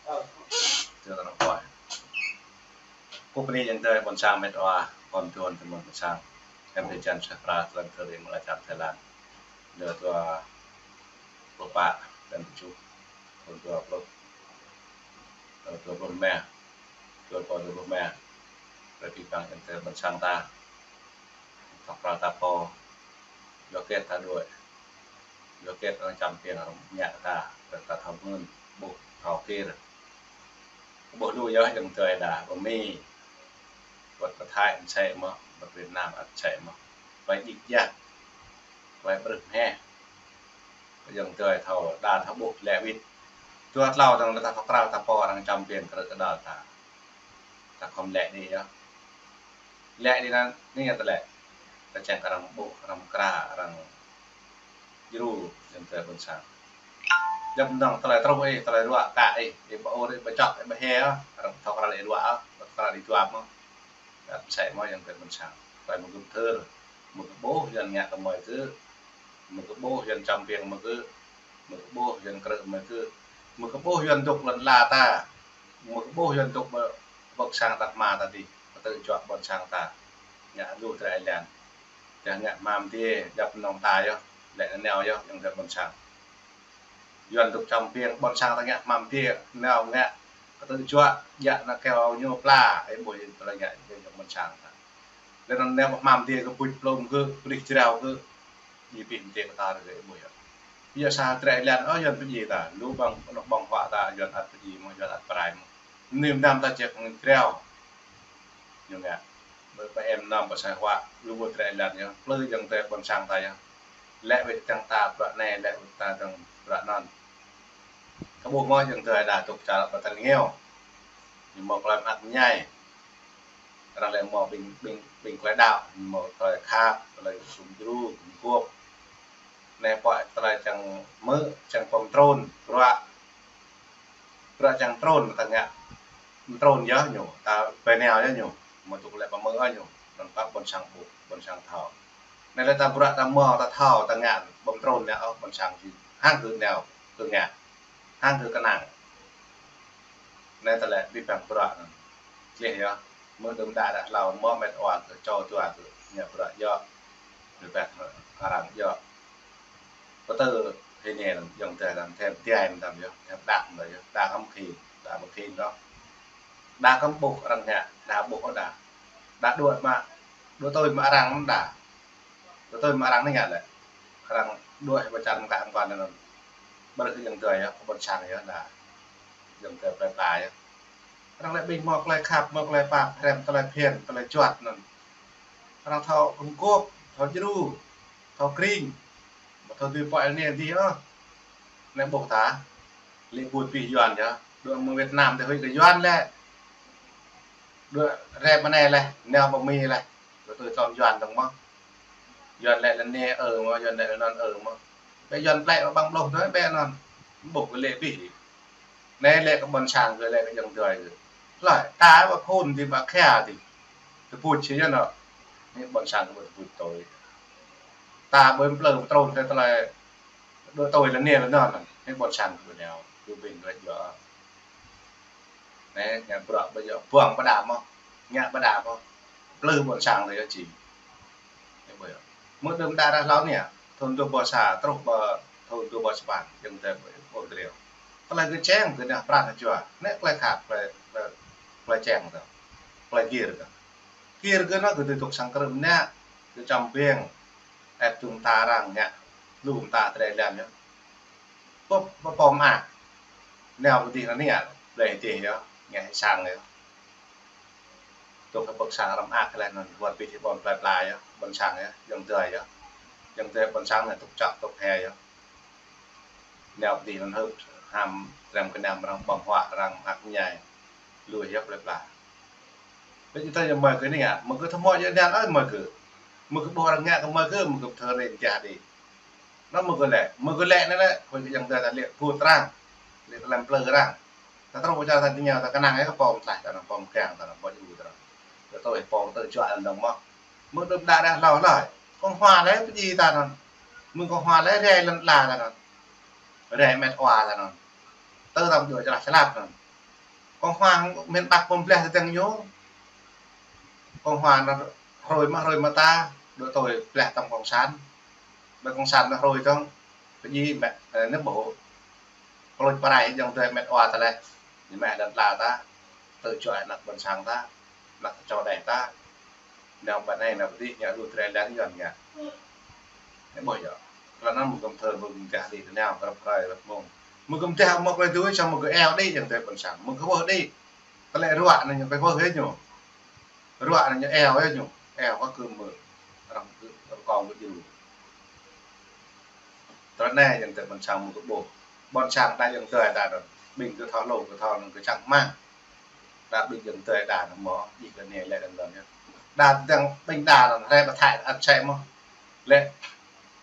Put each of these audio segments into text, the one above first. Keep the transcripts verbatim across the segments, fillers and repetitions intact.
Tơ tơ nă poi. Kơ bơni ayŏng adơi ƀôn sang met wa, kon tuan tơ mơ̆n ƀôn sang. Em tơ čan sah pra tơlơi tơ ri mơ̆ng lăm čar Thái Lan. Dua dua pluh pă, dan tujuh, dua dua pluh, dua dua pluh rơma, dua dua pluh rơma. Rơbih bang ayŏng adơi ƀôn sang ta. Thâo pral ta pô. Yua hơget ta đuaĭ. Yua hơget arăng čăm piêng arăng ngă ta, arăng ta thâo mưn, ƀuh, thâo kir. Ƀuh lu yơh ayŏng adơi đa, ƀơ Mi. Wơ̆t pơ Thái ăt sĕ mơ̆n, wơ̆t Việt Nam ăt sĕ mơ̆n. Tơlơi djik djak, tơlơi brưh mơhĕ. Ayŏng adơi thâo, đa thâo ƀuh lĕ wĭt. Dua tlâo dơ̆ng ta thâo pral ta pô arăng čăm piêng krư̆ kơđăl ta. Ta khŏm lĕ đĭ yơh. Lĕ đĭ anŭn, anai yơh tơlơi. Ta čang arăng ƀuh, arăng mơkra, arăng djru, ayŏng adơi ƀôn sang. Djŏp mơnơ̆ng tơlơi truh ih, tơlơi ruă kă ih, ih ƀu ur, ih ƀu čŏk, ih ƀu hĕ, arăng thâo kral ih ruă, thâo kral ih juăp mơ̆n. Ăt sĕ mơ̆n ayŏng adơi ƀôn sang. Tơlơi mơ̆ng gơ̆ pơthâo, mơ̆ng gơ̆ ƀuh, Yuan ngă kơ mơi gơ̆, mơ̆ng gơ̆ ƀuh Yuan čăm piêng mơi gơ̆, mơ̆ng gơ̆ ƀuh Yuan krư̆ mơi gơ̆, mơ̆ng gơ̆ ƀuh Yuan dŏ lŏn ala ta, mơ̆ng gơ̆ ƀuh Yuan dŏ ƀơ-, ƀơi sang ta hmua ta dih, pơtơ̆ juă ƀôn sang ta. Ngă lu tơlơi len. Tơdah ngă hmua mơdê, djŏp mơnơ̆ng ta yơh, lĕ nao yơh, ayŏng adơi ƀôn sang. Yuan dŏ čăm piêng ƀôn sang ta ngă hmua mơdê, nao ngă, pơtơ̆ juă, djă ană keo ñu pla, ih ƀuh ih tơlơi ngă, ih ƀuh ƀôn sang ta. Lĕ anŭn nao hmua mơdê kơ buč plŏm gơ̆, brih jrao gơ̆, ñu pih mơdê kơ ta rơgơi ih ƀuh yơh. Yua sa tơlơi len, ơ, Yuan pơdjai ta, lu ƀơ̆ng, anŏ ƀơ̆ng huă ta, Yuan ăt pơdjai mơ̆n, Yuan ăt pơrai mơ̆n. Anai mơnam ta ček jrao. Ñu ngă. Ƀơ, ƀơ em mơnam ƀơ sai huă, lu ƀu tơlơi len yơh. Plư ayŏng adơi ƀôn sang ta yơh. Lĕ wĭt dơ̆ng ta bruă anai, lĕ wĭt ta dơ̆ng bruă anŭn. Kơ ƀuh mơ̆ ayŏng adơi đa tŭk čar ƀơ tơl ngiêu. Ñu mơ̆ tơlơi mơak mơñai. Arăng lĕ mơ̆ ƀing, ƀing, ƀing tơlơi đaŏ, ñu mơ̆ tơlơi khăp, tơlơi sum djru, gum gôp. Anai pô tơlơi čang mơ̆, čang pơm trŭn, bruă. Bruă čang trŭn ta ngă. Trŭn yơh ñu, ta pơnao yơh ñu. Mơ̆ tŭk lĕ pơmơ̆ yơh ñu. Anŭn pă ƀôn sang ƀuh, ƀôn sang thâo. Anai lĕ ta bruă ta mơ̆ ta thâo, ta ngă, pơm trŭn anai ôh, ƀôn sang či hăng gơ̆ nao, gơ̆ ngă. Hăng gơ̆ kơnang. Anai tơlơi abih bang bruă anŭn. Čih yơh, mơ̆ đưm đă đă hlâo mơ̆ met wa gơ̆, čô dua gơ̆, ngă bruă yơh. Abih bang arăng yơh. Pơtơ̆ hĭ anai anŭn, ayŏng adơi anŭn, thêm djai mơtam yơh, thêm đak mơtam yơh, đa kăm khĭn, đa kăm khĭn đôč. Đa kăm ƀuh arăng ngă, đa ƀuh đa. Đa đuaĭ mă, đuaĭ tui mă arăng mơ̆n đa. Đuaĭ tui mă arăng anai ngă lĕ. Arăng đuaĭ hĭ pơčan mơkă mơguan anŭn. Ƀrư̆ ayŏng adơi yơh, kơ ƀôn sang yơh đa. Ayŏng adơi plơi pla yơh. Arăng lĕ ƀing mơ̆ tơlơi khăp, mơ̆ tơlơi pap, hrăm tơlơi phiăn, tơlơi juăt anŭn. Arăng thâo gum gôp, thâo djru, thâo kring, mơ̆ thâo dưi pơai anai dih ôh. Anai ƀuh ta, lĕ ƀuh pih Yuan yơh, đuaĭ mơ̆ng Việt Nam tơ huĭ kơ Yuan lĕ. Đuaĭ rep mơ̆ anai lĕ, nao pơ Mi lĕ, đuaĭ tui tơm Yuan dơ̆ng mơ̆. Yuan lĕ lŏn anai ơ mơ̆, Yuan lĕ lŏn anŭn ơ mơ̆. Ƀĕ Yuan plĕ ƀơ̆ng ƀlŏh tui ƀĕ anŭn. Ƀuh kơ lĕ abih. Anai lĕ kơ ƀôn sang gơ̆ lĕ kơ ayŏng adơi gơ̆. Hlơi, ta ƀu phun dih ƀu khia dih. Tơbuč či yơh anŭn. Anai ƀôn sang gơ̆ ƀu tơbuč tui. Ta ƀu plư pơtrŭn kơ tơlơi đuaĭ tui lŏn anai lŏn anŭn. Anai ƀôn sang gơ̆ ƀu nao. Gơ̆ ƀing gơ̆ yơh. Anai, ngă bruă ƀu djơ̆, buang ƀu đaŏ mơ̆, ngă ƀu đaŏ mơ̆, plư ƀôn sang tơ yơh či. Anai ƀu djơ̆. Mơ̆ đưm đă ră hlâo anai, thun dua rơbâo sa, truh pơ thun dua rơbâo sapăn, ayŏng adơi ƀu djơ̆. Tơlơi gơ̆ čang, gơ̆ nao pran hơjua. Anai tơlơi khăp, tơlơi, tơlơi, tơlơi čang tơ. Tơlơi kir tơ. Kir gơ̆ anŭn gơ̆ tui tŭk sang krư̆ mơnă, gơ̆ čăm piêng, ĕp čung ta arăng ngă, lu mơta tơlơi len yơh. Pơ̆p, pơpŏm ah. Nao pơ dih anai ngă, blơi dih yơh, ngă hĭ sang yơh. Tŭk kơ pơ̆k sang arăng ah kơ lĕ anŭn, wơ̆t pih hĭ ƀôn plơi pla yơh, ƀôn sang yơh, ayŏng adơi yơh. Ayŏng adơi ƀôn sang anai tŭk čŏk, tŭk hĕ yơh. Nao pơ dih anŭn hưp, ham, trem kơnam arăng ƀơ̆ng huă, arăng mơak mơñai. Lui yơh plơi pla. Ƀĕ či tơlơi mơi gơ̆ anai ngă, mơi gơ̆ thâo mơ̆ yơh anŭn ơi mơi gơ̆. Mơi gơ̆ ƀuh arăng ngă kơ mơi gơ̆, mơi gơ̆ pơthâo rin jah đĭ. Anŭn mơi gơ̆ lĕ, mơi gơ̆ lĕ anai lĕ, huĭ kơ ayŏng adơi ta lĕ phŭt arăng, lĕ tơlơi plư arăng. Ta truh pơ čar ta dih ñu ta kơnang yơh kơ pô mơtlaih ta anŭn, pô mơkang ta anŭn, pô djru ta anŭn. Tơtui pô tơtui juă anŭn dơ̆ng mơ̆. Mơ̆ đưm đă ră hlâo hlơi. Kông hua lĕ pơdjai ta anŭn. Mơ̆ng kông hua lĕ rai lŏn ala ta anŭn. Rai met wa ta anŭn. Tơ tăm djơ̆ čơlah čơlap anŭn. Kông Hoa miền Bắc pơm blah tơdang ñu. Kông Hoa anŭn hrơi mă hrơi mă ta, đuaĭ tui blah tơm Kông San. Ƀơi Kông San anŭn hrơi tơng, pơdjai mă, ơ, nơ̆ ƀu. Kơlôč pơrai ayŏng adơi met wa ta lĕ. Ñu mă lŏn ala ta, tơčuă ană ƀôn sang ta, ană čô đeh ta. Nao ƀơi anai nao ƀơi adih, ñu lu trei lăng Yuan ñu. Nĕ ƀuh yơh. Tơlơi anŭn mơ̆ gơ̆m thơ, mơ̆ gơ̆m gah đĭ tơ nao, grăp hrơi grăp mông. Mơ̆ gơ̆m teh mơ̆ klơi tui, samơ̆ gơ̆ eo đĭ ayŏng adơi ƀôn sang. Mơ̆ gơ̆ wơh đĭ. Tơlơi ruă anŭn ñu pơwơh hĭ ñu. Ruă anŭn ñu eo hĭ ñu. Eo kơ kơ mơ̆. Arăng kơ, arăng kông kơ djru. Tơlơi anai ayŏng adơi ƀôn sang mơ̆ gơ̆ ƀuh. Ƀôn sang ta ayŏng adơi ta anŭn. Ƀing gơ̆ thâo hlô, gơ̆ thâo anŭn gơ̆ čang rơmang. Đa ƀing ayŏng adơi đa anŭn mơ̆, ih kơ anai lĕ anŭn yơh. Đa tơdang ƀing đa anŭn rai pơthâo ăt sĕ mơ̆. Lĕ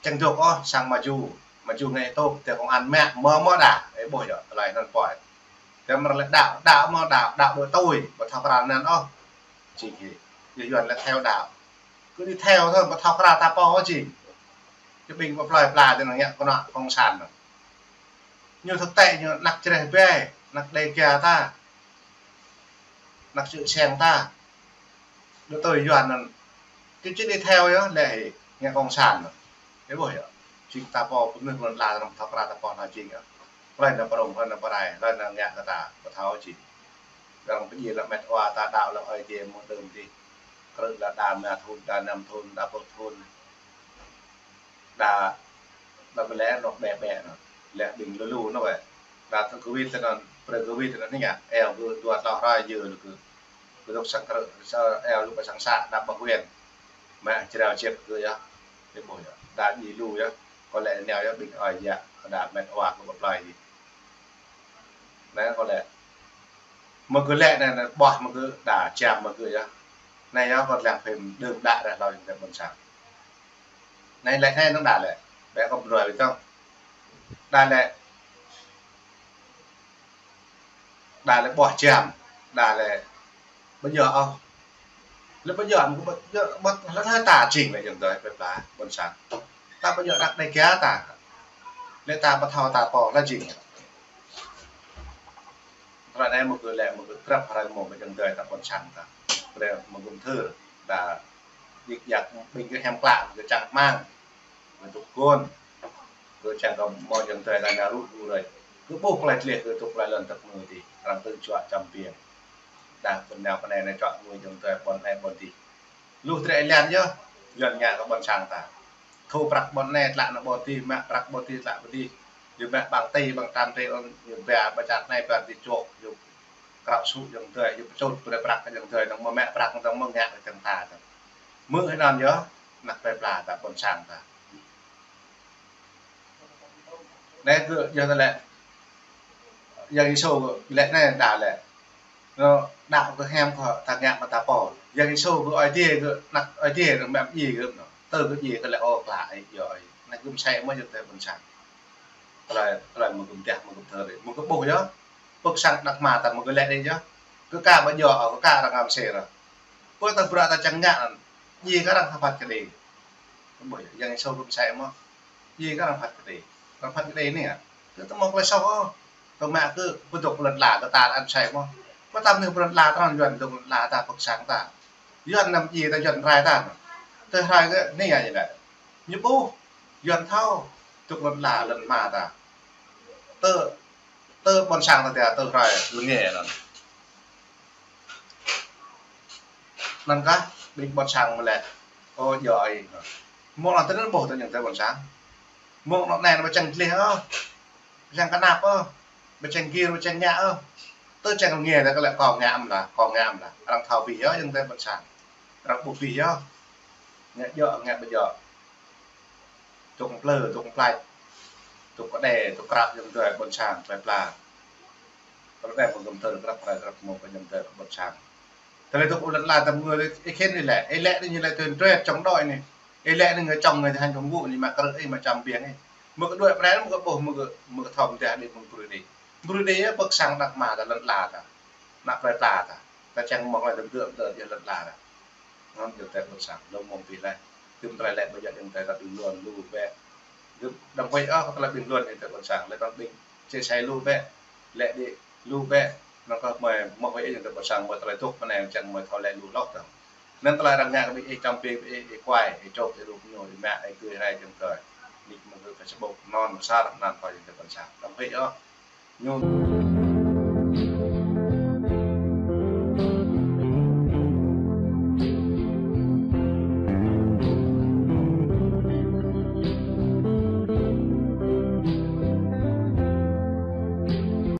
čang dŏ ôh, sang mă jŭ, mă jŭ ngă tŏk, tơ kông an mă, mơ̆ mơ̆ đa, ơ ƀuh yơh, tơlơi anŭn pơhiăp. Tơ mơ̆ lĕ đaŏ, đaŏ mơ̆ đaŏ, đaŏ đuaĭ tui, ƀu thâo krăn anŭn ôh. Či kơ, yua Yuan lĕ theo đạo. Kơ đi theo thôi, ƀu thâo krăn ta pô ôh či. Kơ ƀing pơplơi pla tơ anŭn ngă kơnuk Kông San anŭn. Ñu thực tế ñu ană čreh ƀe, ană Đêga ta. Ană čư̆ seng ta. Đuaĭ tui Yuan anŭn. Kơ či đi theo yơh, lĕ hĭ, ngă Kông San anŭn. Ơ ƀuh yơh. Či ta pô, pơmĭn pơmĭn la, anŭn thâo krăn ta pô anŭn či yơh. Hlơi anŭn pơrông, hlơi anŭn pơrai, hlơi anŭn ngă kơ ta, ƀu thâo či. Arăng pơdjai lăng met wa ta đaŏ lăng ơi adai mơ̆ng đưm adih. Krư̆ lăng đa rơma thŭn, đa năm thŭn, đa pluh thŭn. Đa, đa ƀơi lĕ anŭn ƀĕ ƀĕ anŭn. Lĕ ƀing lu lu anŭn wĕ. Đa tơ Covid tơ anŭn, pre Covid tơ anŭn anai ngă. Eo gơ̆ dua tlâo hrơi yơh lu gơ̆. Gơ̆ dŏ sang krư̆, sa eo lu ƀơi sang să, đa ƀơi huyện. Mă jrao čĕp gơ̆ yơh. Ơ ƀuh yơh. Đa djai lu yơh. Kơ lĕ nao yơh ƀing ơi yă. Đa met wa gơ̆ pơplơi djai. Anai kơ lĕ. Mơ̆ gơ̆ lĕ anai, anai ƀuh mơ̆ gơ̆ đa čăm mơ̆ gơ̆ yơh. Anai yơh kơ lăng phim đưm đă ră hlâo ayŏng adơi ƀôn sang. Anai lĕ anai anŭn đa lĕ. Ƀĕ kơ pơnuai ƀiă tŏng. Đa lĕ. Đa lĕ ƀuh čăm. Đa lĕ ƀu djơ̆ ôh. Lĕ ƀu djơ̆, ƀu djơ̆, ƀu, lĕ ta jing lĕ ayŏng adơi pơpla ƀôn sang. Ta ƀu djơ̆ ană Đêga ta. Lĕ ta ƀu thâo ta pô lĕ jing. Tơlơi anai mơ̆ gơ̆ lĕ mơ̆ gơ̆ grăp hrơi mơ̆ ayŏng adơi ta ƀôn sang ta. Brơi mơ̆ gơ̆m thơ đa djik djak ƀing gơ̆ hiam klă gơ̆ čang rơmang. Gơ̆ dŏ gôn. Gơ̆ čang kơ mơ̆ ayŏng adơi ta nao rŭ rŭ rơi. Gơ̆ ƀuh tơlơi tleh gơ̆ dŏ tơlơi lŏn tơk mơ̆ adih. Arăng tơčuă čăm biêng. Đa kơ nao kơ anai nao čuă mơ̆ ayŏng adơi ƀôn anai ƀôn adih. Lu trei lăng yơh, Yuan ngă kơ ƀôn sang ta. Thu prăk ƀôn anai tlă nao ƀôn adih, mă prăk ƀôn adih tlă ƀôn adih. Yua mă ƀăng tơi, ƀăng tram tơi, yua ba, ba čar anai, ba adih čŏk, yua krao sŭ ayŏng adơi, yua pơčut brơi prăk ayŏng adơi, anŭn mơ̆ mă prăk, anŭn mơ̆ ngă kơ čang ta. Mơ̆ hĭ anŭn yơh, ană plơi pla ta, ƀôn sang ta. Anai gơ̆ yơh ta lĕ. Yang Yêsu gơ̆ lĕ anai đa lĕ. Anŭn đaŏ gơ̆ hiam kơ ta ngă mơ̆ ta pô. Yang Yêsu gơ̆ Ơi Adai gơ̆ ană Ơi Adai gơ̆ mă djai gơ̆ anŭn. Tơ gơ̆ djai gơ̆ lĕ ơ klă ih yơh ih. Anai gơ̆m sĕ mơ̆ ayŏng adơi ƀôn sang. Tơlơi, tơlơi mơ̆ gơ̆m dah mơ̆ gơ̆m thơ rai. Mơ̆ gơ̆ ƀuh yơh. Pơ̆k sang Đăk Ama ta mơ̆ gơ̆ lĕ đĭ yơh. Gơ̆ ka ƀu djơ̆, gơ̆ ka arăng ngă mơsêh ră. Pơ ta bruă ta čang ngă anŭn. Djai kơ arăng tha phat kơđi. Ƀuh yơh, Yang Yêsu gơ̆m sĕ mơ̆. Djai kơ arăng phat kơđi. Arăng phat kơđi anai hă. Kơ tơ mơ̆ tơlơi soh ôh. Tơ mă kơ pơdŏk lŏn ala kơ ta anŭn sĕ mơ̆. Mơ̆ ta mơnuih pơ lŏn ala ta anŭn Yuan dŏ lŏn ala ta pơ̆k sang ta. Yuan anăm djai ta Yuan rai ta. Tơ hrơi kơ anai hă ñu lĕ. Ñu ƀuh. Yuan thâo. Dŏ lŏn ala lŏn ama ta. Tơ, tơ ƀôn sang ta tơ hrơi lơnge anŭn. Anŭn kah, ƀing ƀôn sang mơ̆ lĕ. Ơ, djơ̆ ih. Mơ̆ng anŭn tơ anŭn ƀuh tơ ayŏng adơi ƀôn sang. Mơ̆ng anŭn anai anŭn ƀu čang gleh ôh. Ƀu čang kơnăp ôh. Ƀu čang gir, ƀu čang ngă ôh. Tơ čang lơnge ta kơ lĕ kông ngă mơ̆ lah, kông ngă mơ̆ lah. Arăng thâo abih yơh ayŏng adơi ƀôn sang. Arăng ƀuh abih yơh. Ngă djơ̆, ngă ƀu djơ̆. Dŏ plư, dŏ plač, dŏ kơđeh, dŏ krăp ayŏng adơi ƀôn sang, plơi pla. Tơlơi anai mơ̆ gơ̆m thơ krăp, krăp, krăp mơ̆ ayŏng adơi ƀôn sang. Tơlơi dŏ ƀu lŏn ala ta mơ̆ ih khĭn ih lĕ, ih lĕ anai ñu lĕ tuyên truyền chống đối anai. Ih lĕ anai người chống người thi hành công vụ anai mă krư̆ ih mă čăm biêng ih. Mơ̆ kơ đuaĭ pơ anai mơ̆ kơ ƀuh mơ̆ kơ, mơ̆ kơ thâo mơ̆ tơdah đĭ mơ̆ brơi đĭ. Brơi đĭ yơh pơ̆k sang Đăk Ama ta lŏn ala ta. Ană plơi pla ta. Ta čang mơ̆ng lĕ tơm dơ̆ tơm dơ̆ yơh lŏn ala ta. Anŭn ayŏng adơi ƀôn sang, lŏm mơ̆ng abih laih. Tơm tơlơi lĕ ƀu djơ̆ ayŏng adơi ta ƀing luăn lu bĕ. Gơ̆m đăm huĭ ôh kơ tơlơi ƀing luăn ayŏng adơi ƀôn sang. Lĕ tơm ƀing chia sẻ lu bĕ. Lĕ đĭ lu bĕ. Anŭn kơ mơi mơ̆ wai ih jing tơ ƀôn sang mơi tơlơi dŏ mơ̆ anai čang mơi thâo lĕ lu lŏk tơ. Anŭn tơlơi arăng ngă kơ ƀing ih čăm ƀing ih, ih kuai, ih čŏp, ih rup ñu, ih mă, ih tui rai čem kơ. Nik mơ̆ng kơ Facebook, anŭn mơsar, anŭn kơ jing tơ ƀôn sang. Tăm hĭ ôh. Ñu